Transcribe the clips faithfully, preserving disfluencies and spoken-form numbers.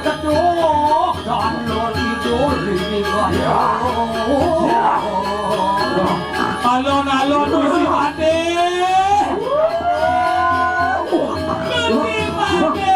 Keduh, Dalur Kidul ini kan. Alon-alon Gusti Patih. Gusti Patih.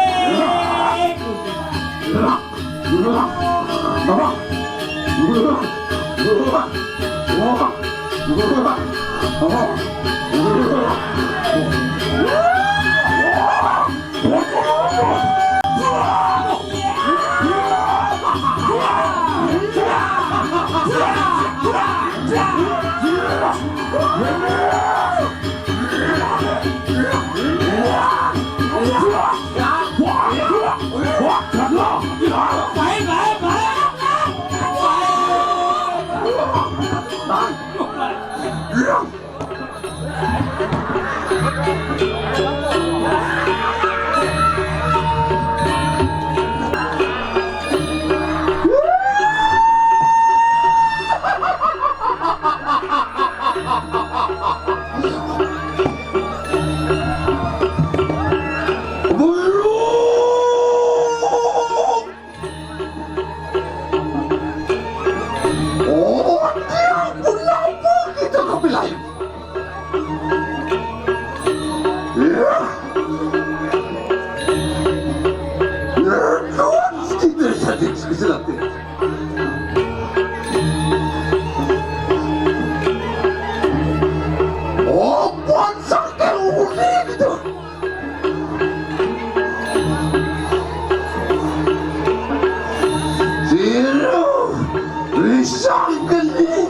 Oh, dia pun apa kita kapilayan? Ya. Ya, Tuhan, kita saja keselatan. Oh, buat sakit unik itu. Sira bisa geni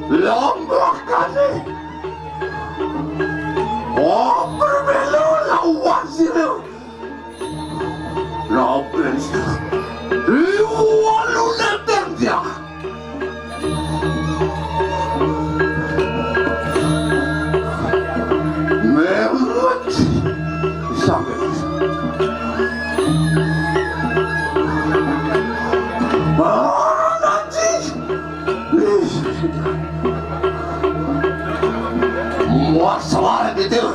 lombokane. Oh, berbelo lawan sira. Lopes. Liwalune tendya. Memet. Sampai. Barang aji. Muas suara gitu.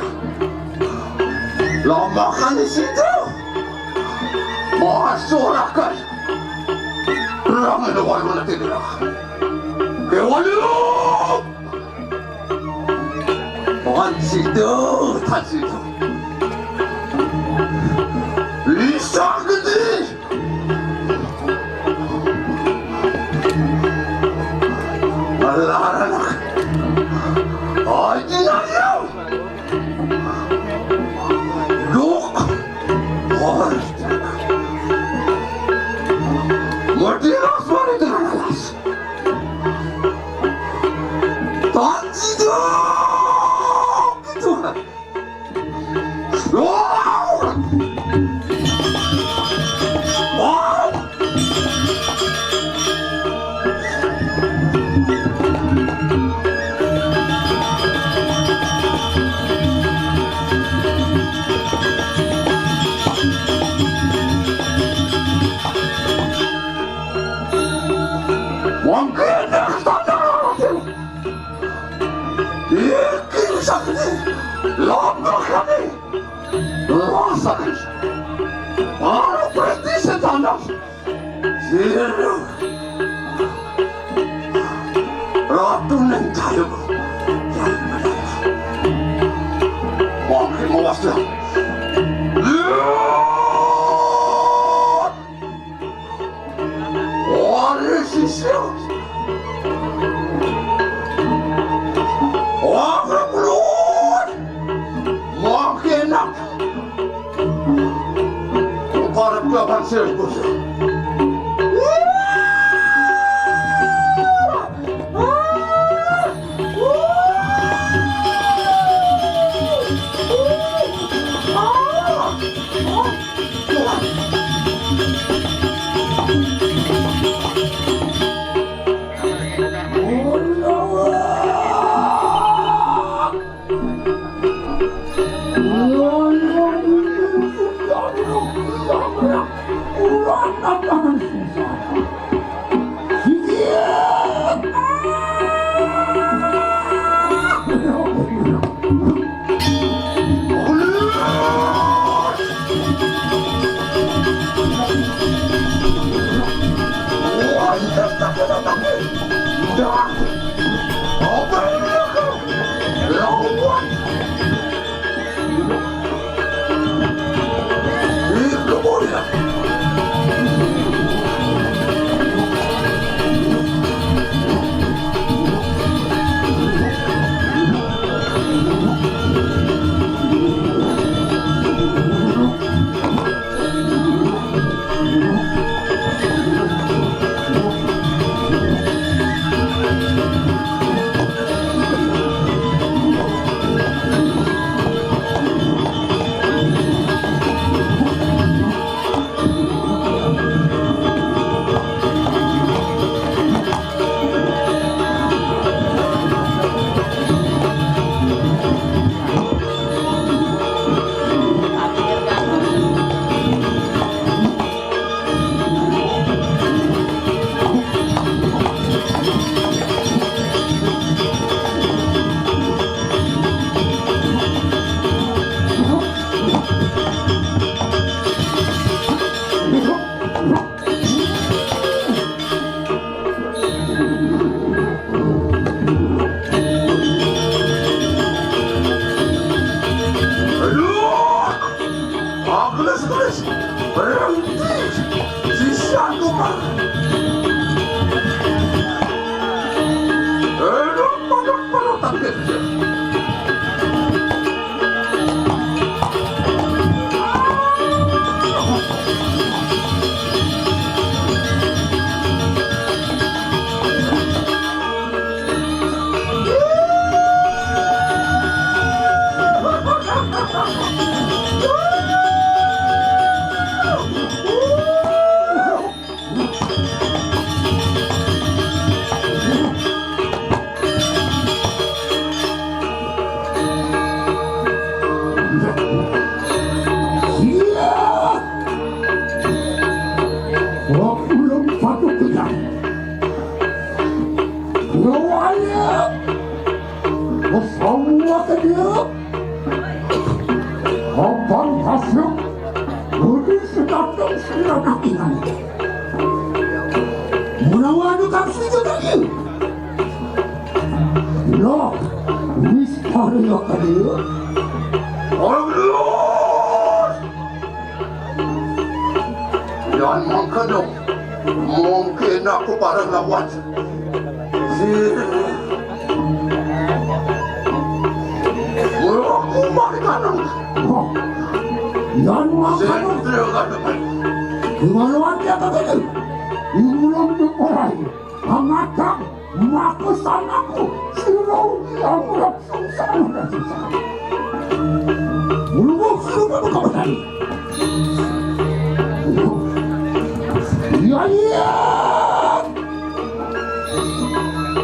Lama kali situ. Masyarakat. Ramai luar mana tidak. Kewalu. Bukan situ, tak situ. Bisa gede. Alarang. Aji ayo. Duk. Hor. Mati las mari dengan alas. Tanji duk. Tuhan. Wow. Lambakane. Lasakis. Aro prestise tanas. Zero. Ratu neng tayo. Wangke mawasya. Wari sisya. Wangke puluhan. Wangke enak. Para pelaban sirkus. Aduh! Agnes, Agnes! Berhenti! Sisya lupa! Aduh, panas, panas, Agnes! Iya. Wong ulun patuh kejang. Rupanya, semua ke dia. Abang Hasyim, budi sedatang sira katingan. Menawa anu kang setuju tadi. Loh, wis karya ka dia. Alus! Yan mangkana, mungkin aku bareng lawan. Aku mari kanang. Yan mangkana. Kemaluan dia kagak. Imulon tu orang. Pangatang, maka sanaku, sira ugi amrap sengsara dan sengsara. Ulung sira buka petani. Iya, iya.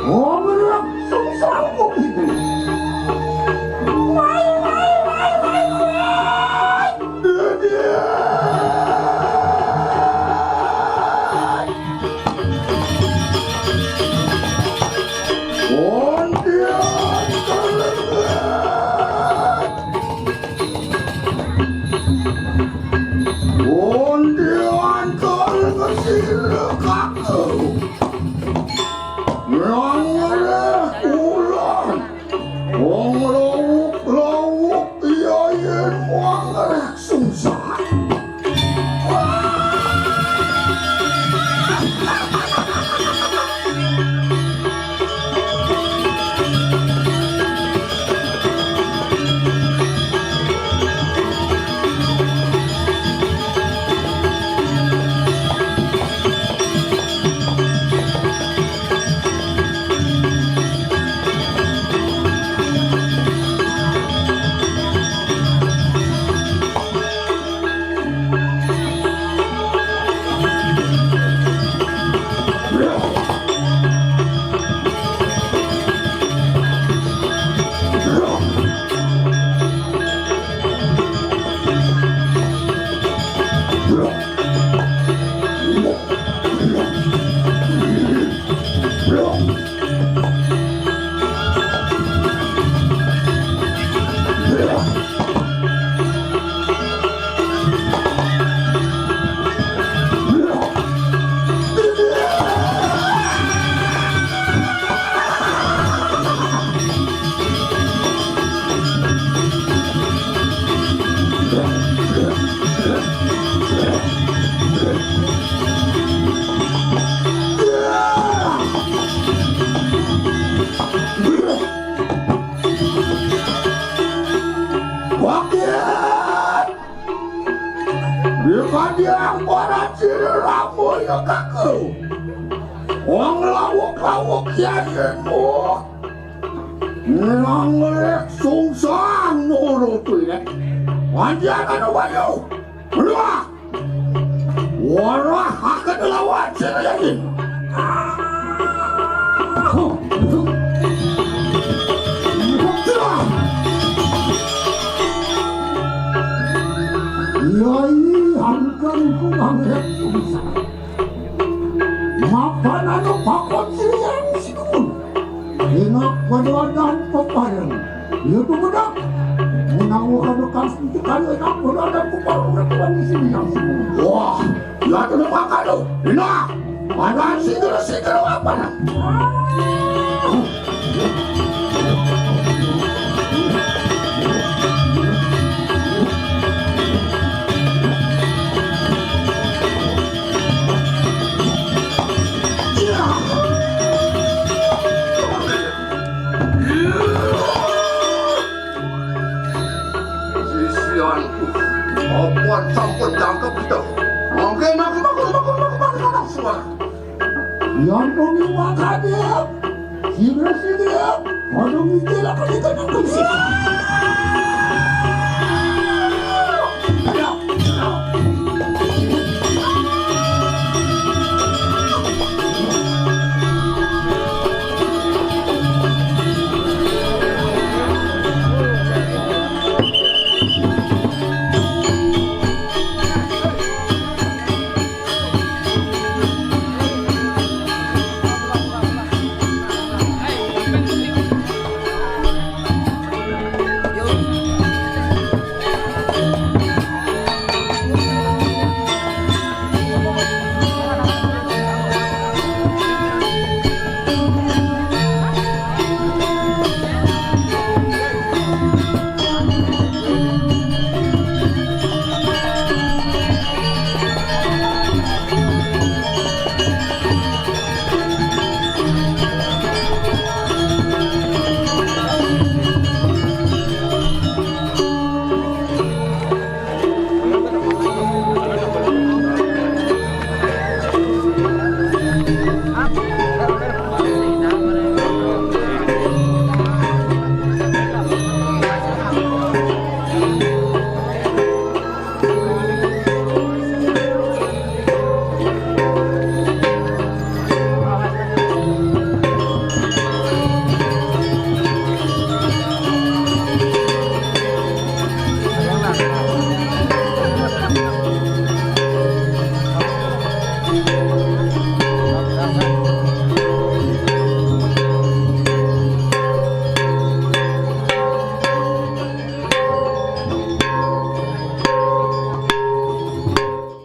Amrap sengsara kok ini. Wai, wai, wai, wai, wai. Iya. Ondian terlebih. Amoy na kaku. Wong lawuk-lawuk kiyayenmu. Nang rek sungsang nurut kuwi rek. Wandian anu wayu. Luwak. Warah akan lawan sing yakin. Yai hangkan ku mangrek sungsang. Mapan anu pakon silian si dukun. Ingak paduadan papayan. Iya tu bedak. Menawa kanu kas itu kanu ingak paduadan papayan. Wah, iya tu memang kanu. Ina, padan singgir-singgir apa nak? Sisianku, apa sampun tangkep kita? Mungkin aku bakal bakal bakal bakal bakal suara. Yang kami makan dia, sibra sibra, kalau mikir apa kita nak konsisten.